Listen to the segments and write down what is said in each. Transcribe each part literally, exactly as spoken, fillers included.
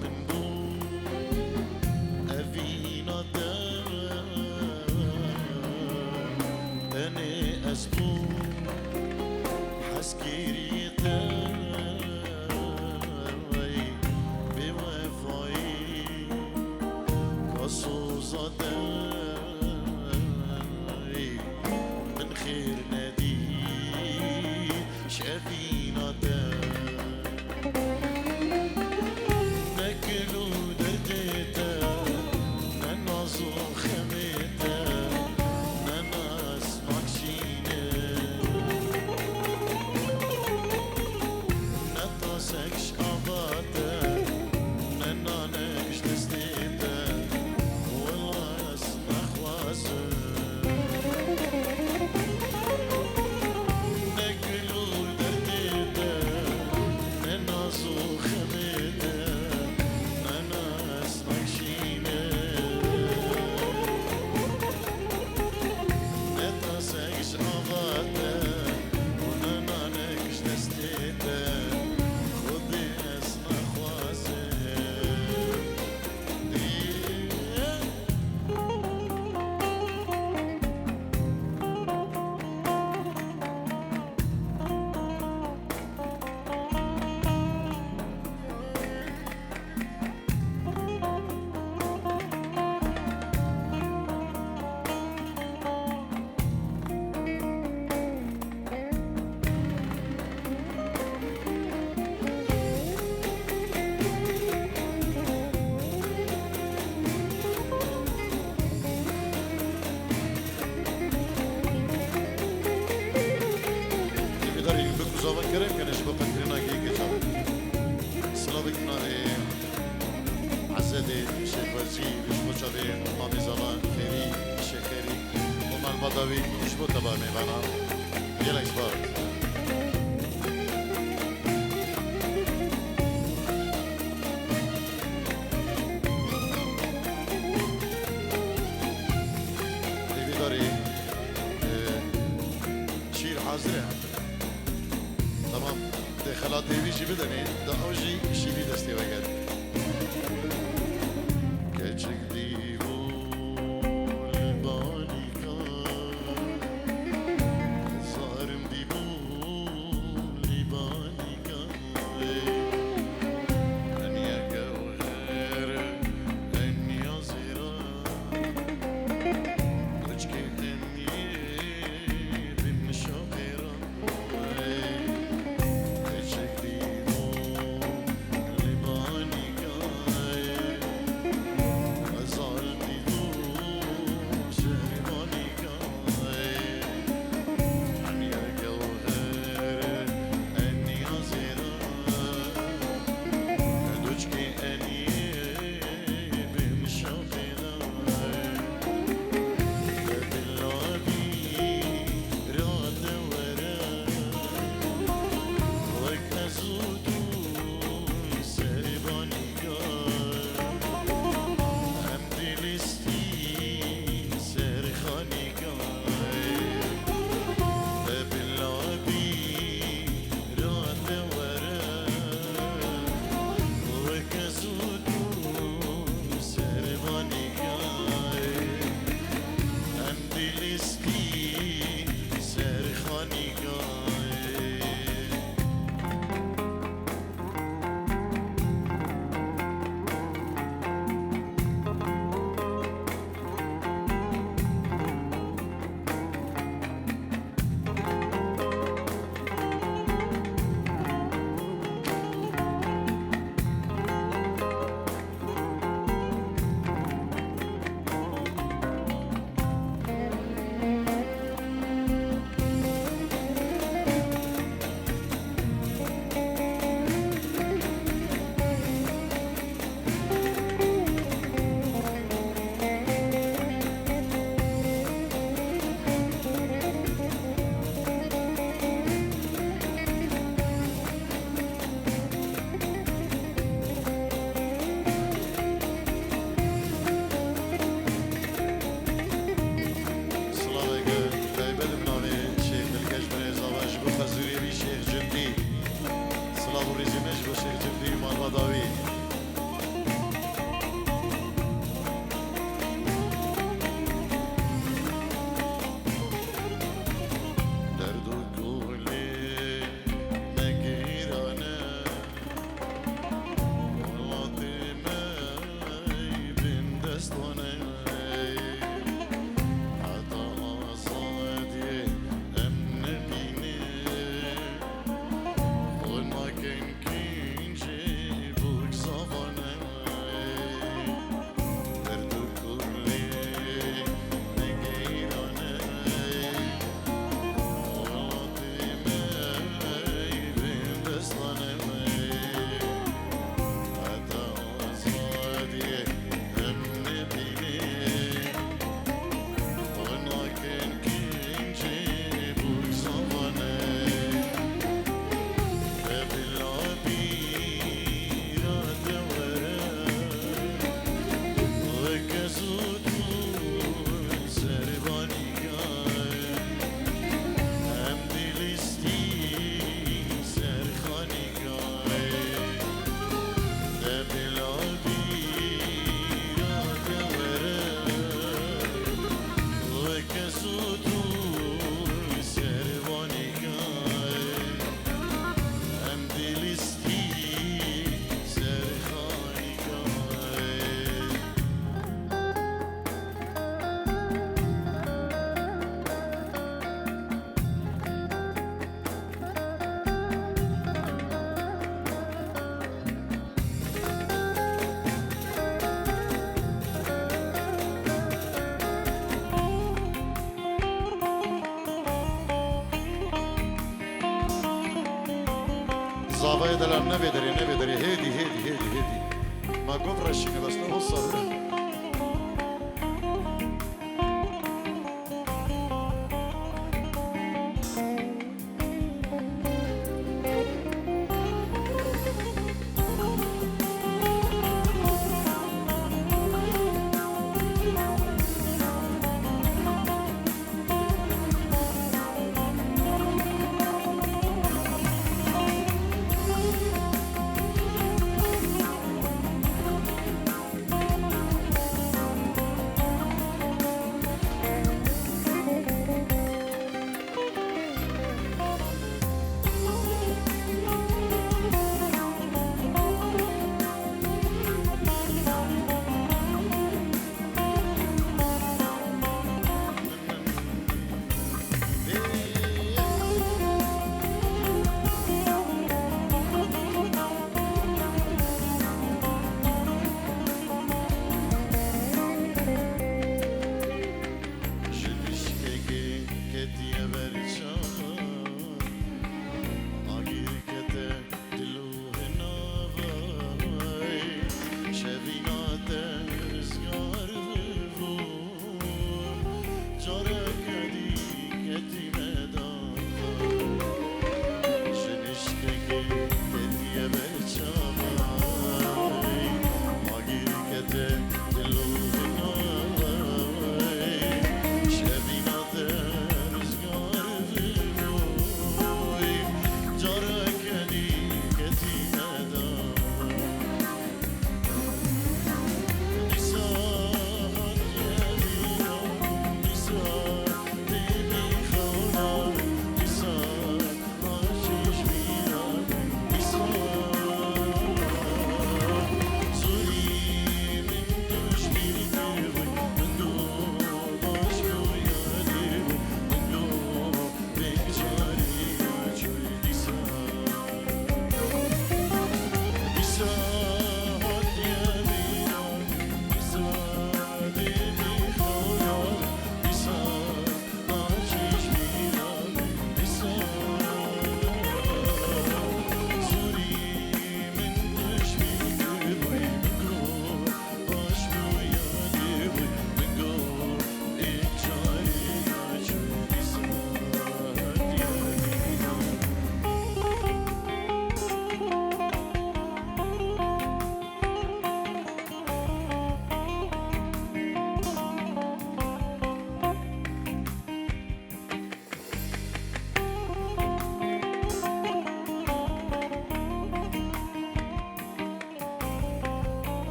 Min bû evîna te, tenê ez bûm hezkirî te, bêwefayî ka soza te. Min xêr nedî ji evîna te. Ne gil û derdê te, ne naz û xemê te, ne nas makşîne, ne tasek ji ava te, ne nanek ji destê te, wela ez naxwazim. Ne gil û derdê te, ne naz û xemê te, ne nas makşîne, ne tasek ji ava te û ne nanek ji destê te, Xwedê ez naxwazim. Hêvîdarî bi ku zavan kerem kene ji bo qedkirina geyikê çav. Silavek navê Ezedê Şêxwerzî, ji bo çavê Mamê Zava Xêrî, Şêxêrî û malbata wî ji bo teba mêvana. Gelek spas. Hêvîdarî, e, şîr hazir e. Tamam. Dê xelatê wî jî bidenê, da ew jî şîrî destê we get. Keçik dî bû li balîka, zarim dî bû li balîka. Eniye gewher, eniya zêra, koçkê eniye bin şaqêra. Keçek dî bû li balî Avayê delal, ne vê derê, ne vê derê. Hêdî, hêdî, hêdî, hêdî. Ma gov reşîne, bes ne wisa.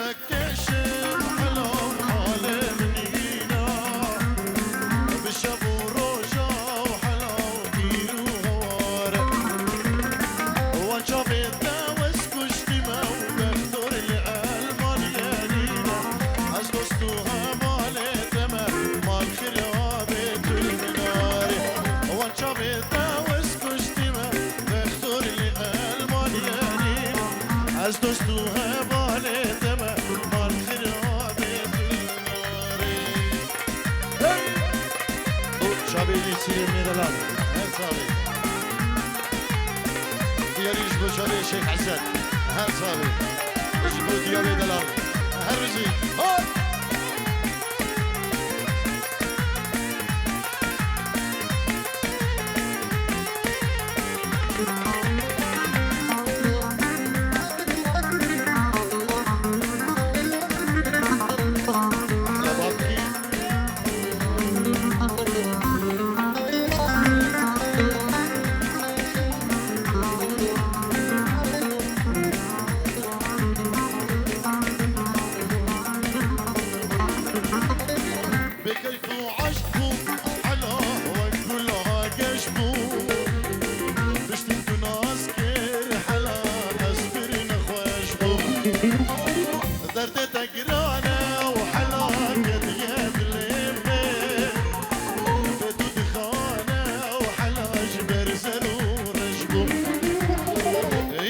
Keşim hela halê min îna, bi şev û roja û hela û tîr û hawar. Wan çavê te wes kuştî me û bextor li Elmanyê nîne. Ez dost û hevalê te me, mal xirabê tu li min arê. Wan çavê te wes kuştî me, bextor li Elmanyê nîne. Ez dost û hevalê te me, mal xirabê tu li min arê. Hey! Bu çavê Lîsîrê Mêrelan. Her saxlê. Diyarî ji bo çavê Şeyh Hesen. Her saxlê. Ji bo diyarê delal. Her rizî. Hop! Bêkeyf û eşq bû, hela wek gula geş bû. Piştî tu nas kir, hela ez pir nexweş bûm. Derdê te giran e û hela ketiye dilê min. Bê tu dixane û hela ji ber zer û reş bûm.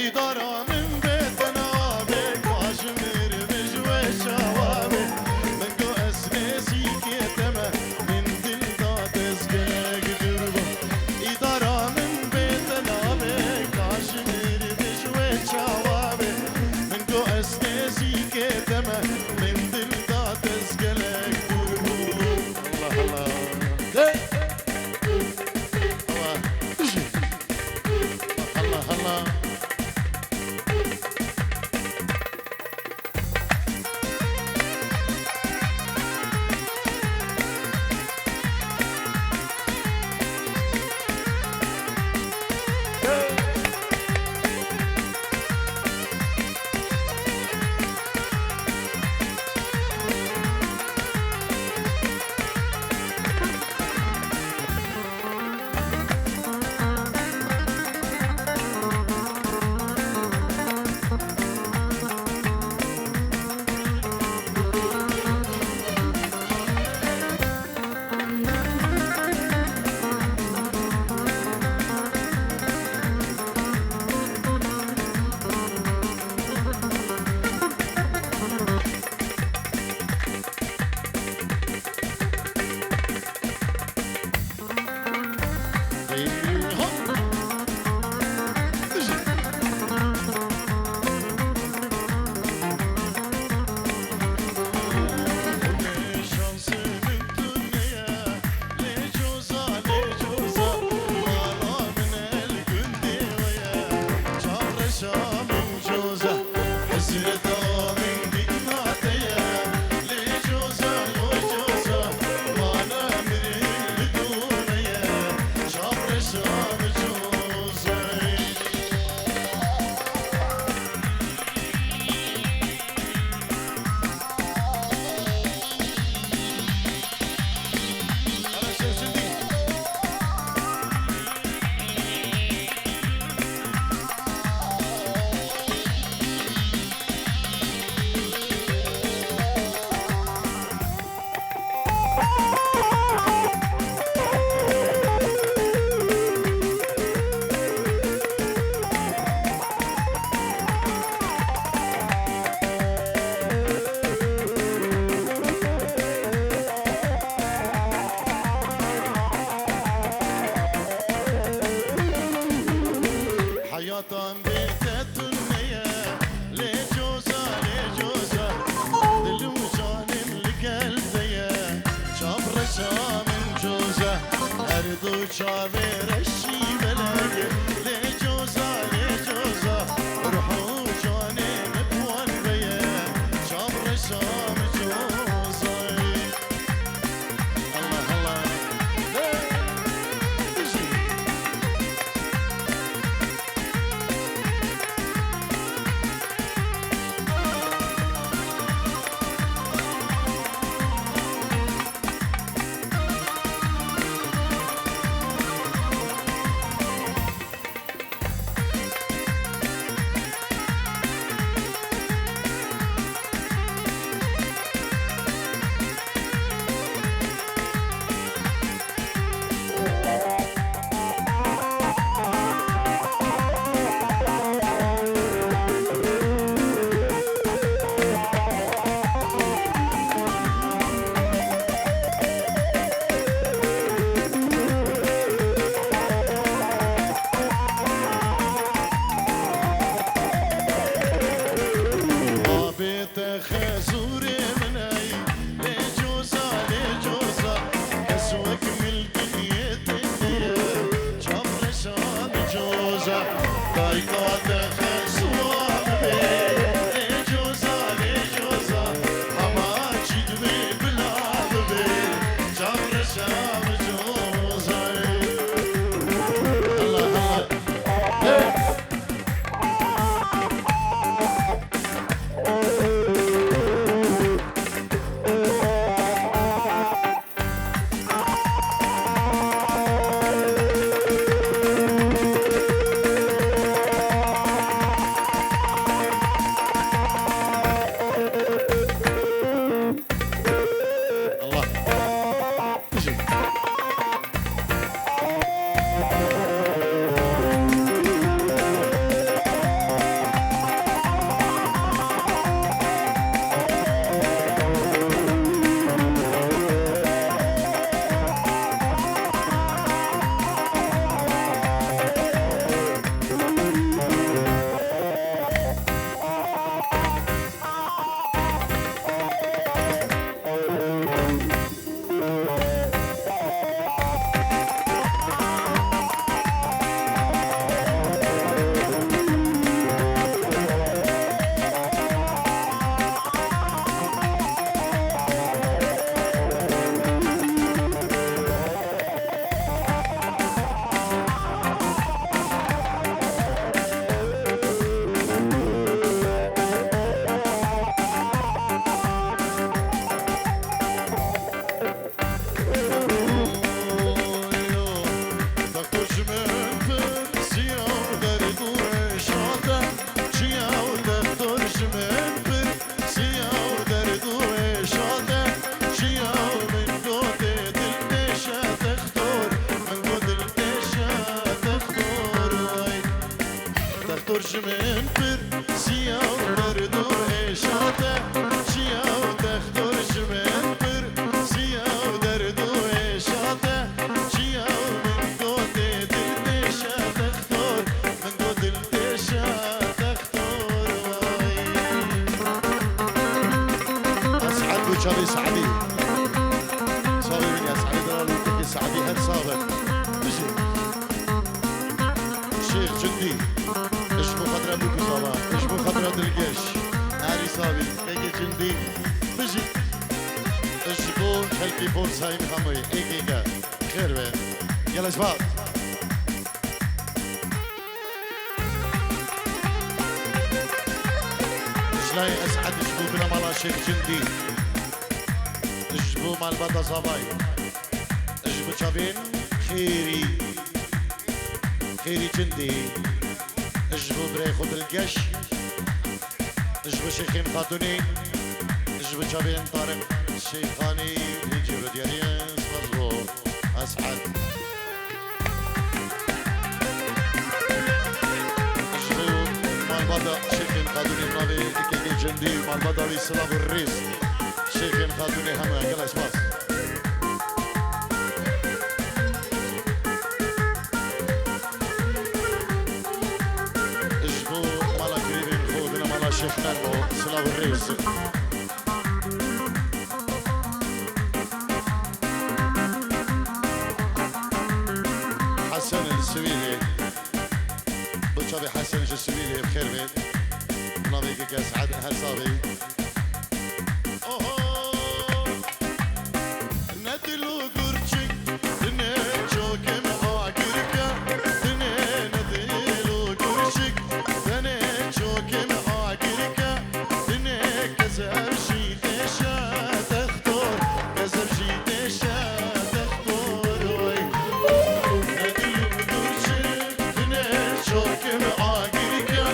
Îdara min bê te nabe, ka ji mir min ji we çawa be. Min got ez nêzîkê te me, min dil da dest gelek dûr bûm. Îdara min bê te nabe, ka ji mir min ji we çawa be. Min got ez nêzîkê te me, min dil da dest gelek dûr bûm. Allah Allah. Hey! Allah. Allah Allah. Hesreta min dîna te ye, lê coza, yo coza, mana mirin li dû me ye, çavreşa min coza. Heyatan bê te tune ye, lê coza, lê coza, dil û canê min li gel te ye, çavreşa min coza, her du çavê reşî belege, lê coza, lê coza, ruh û canê min bi wan ve ye, çavreşa min coza. Allah Allah. Hey! Bijî. Xezûrê min ey, lê coza, lê coza, kes wek min dinyê tê niye, çavreşan coza, dayka te xezûa bibê, lê coza, lê coza, hema çî divê bila bibê, çavreşan coza. Allah, Allah. Hey! Dextor ji min pirsiya derd û êşa te, çi ye dextor ji min pirsiya derd û êşa te, çi ye min gotê dil têşe dextor, min got dil têşe dextor, way. Dextor ji min pirsiya derd û êşa te, çi ye dextor ji min pirsiya derd û êşa te, çi ye min gotê dil têşe dextor, min got dil têşe dextor, way. Es'ed û çavê Se'dî. Savê wî Es'edê diran û kekê Se'dî her sax bin. Bijî. Şêx Cindî, ji bo xatira Bûkû Zava, ji bo xatira Dilgeş, Erî Savî, Kekê Cindî, bijî. Ji bo xelkê Forsayîn hemû êkêke xêr be. Gelek spas. Ji layê Es'ed ji bo binemala Şêx Cindî, ji bo malbata Zavayê, ji bo çavên Xêrî. Xêrî Cindî, ji bo birayê xwe Dilgeş, ji bo Şêxên Xatûnê, ji bo çavên Tariq Şêxanî, hîn jî rodiyariyê, spas bo Es'ed. Ji bo malbata Şêxên Xatûnê, navê kekê Cindî, malbata wî silav û rêz. Şêxên Xatûnê hemû gelek spas. Ji bo mala kirêvên xwe, bine mala Şêx Nermo, silav û rêz. Hesen li Swêdê. Bo çavê Hesen ji Swêdê bi xêr bê. Navê kekê Es'ed her sax bê. Oho! Ne dil û gurçik, dinê çokê min agir ke, dinê ne dil û gurçik, dinê çokê min agir ke, dinê kezeb jî têşe dextor, kezeb jî têşe dextor, wey. Ne dil û gurçik, dinê çokê min agir ke,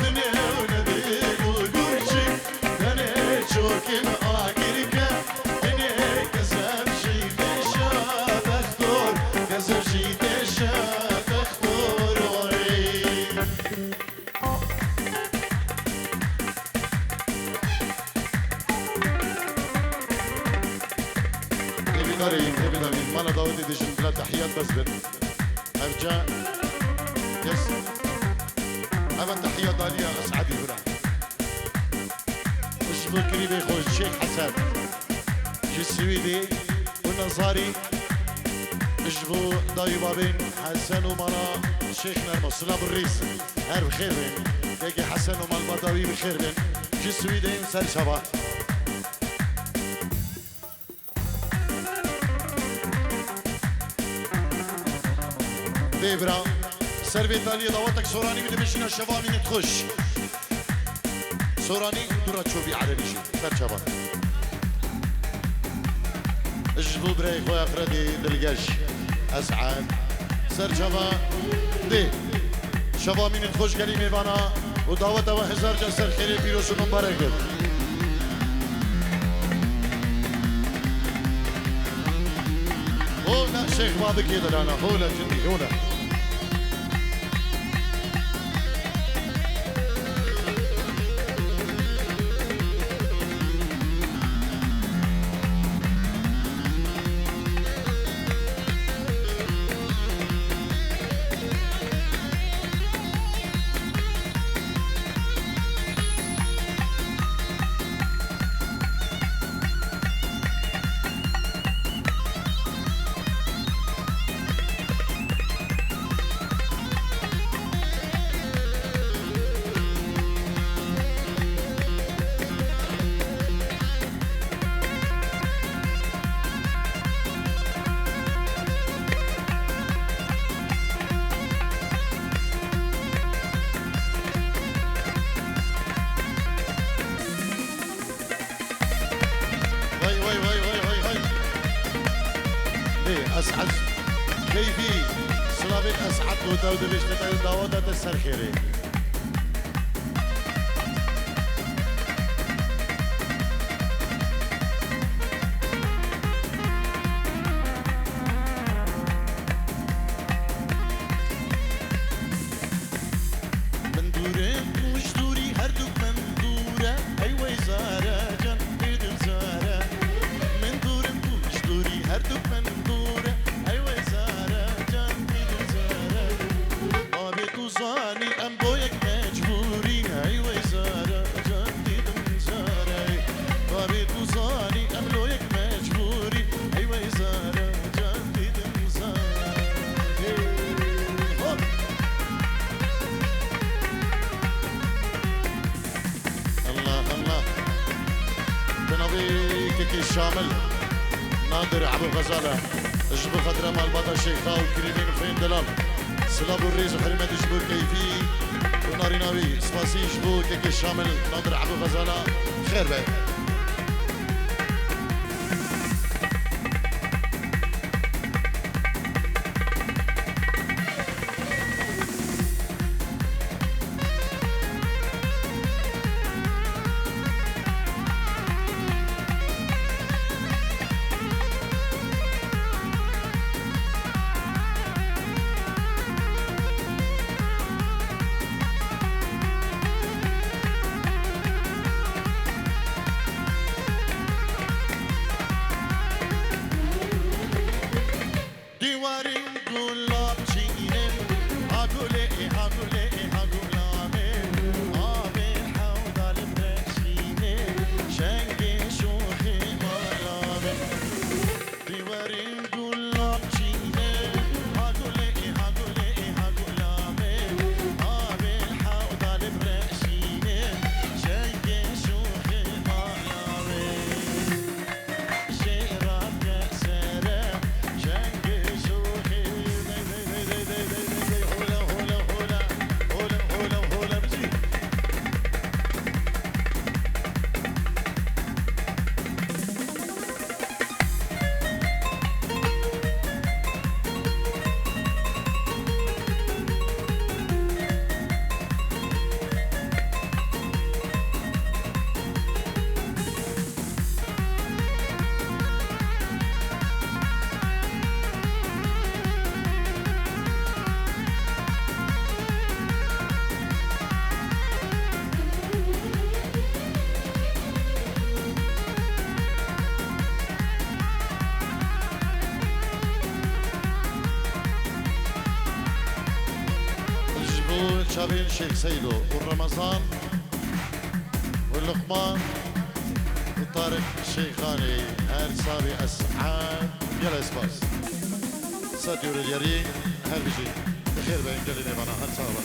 dinê ne dil û gurçik, Tenê çokê min agir ke, tenê kezeb jî têşe dextor, kezeb jî têşe dextor, orey. Têbîdarî, têbîdarî, mala dawetê dijin bila tehiyat bes bin. Ev ca, yes. Ev tehiya daliya Es'edî hura. Ji Kirîbê xwe Şêx Hesen ji Swîdê û Nezarî ji bo dayî babên Hesen û mala Şêx Nermo. Silav û rêz. Her bi xêr bên. Kekê Hesen û malbata wî bi xêr bên. Ji Swîdê ên ser çava. Dê bira, ser vê taliyê dawetek Soranî bide bişîne şeva mînit xweş. Soranî dûra çobî erebî jî. Ser çava. Ji bo birayê xwe Efredê dilgeş Es'ed. Ser çava dê. Şeva mînit xweş gelî mêvana û daweta we hezar car ser xêrê pîroz û mimbarek bit. Hole Şêx Babikê dilana, hole tundî, hole. Vay, vay, vay, vay, vay, vay. Lê Es'ed keyfî, silavên Es'ed û dew dibêjte te daweta te ser xêrê. Min dûr in û ji dûrî herdûk min dûr e, ey wey zare can didim zare. Min dûr in û ji dûrî herdûk min dûr e, ey wey zare can didim zare. Babê tu zanî em bo yek mecbûrî ne, ey wey zare can didim zare. Babê tu zanî em lo yek mecbûrî, ey wey zare can didim zare. Hop! Allah, Allah. Bi navê Kekê Şamil, Nadir Ebû Xezal e. Ji bo xatira malbata Şêxa û Kirîmîn Huseyîn Delal. Silav û rêz û hurmet ji bo keyfî û narîna wî. Spasî ji bo Kekê Şamil, Nadir Ebû Xezal e. Xêr be. Dîwarên gulab çînin, ha gulê, ha gulê, ha gulabê, avê hewda li reşînê, şengê şoxê malabê. Dîwarên gulab çînin, ha gulê, ha gulê, ha gulabê, avê hewda li reşînê, şengê şoxê malabê. Ji bo çavên Şêx Seydo û Remezan û Luqman. Tarık Şeyxanê, her savê Es'ad. Gelek spas. Sed euro diyarî, her bijî. Bi xêr be gelê mêvana, her sax be.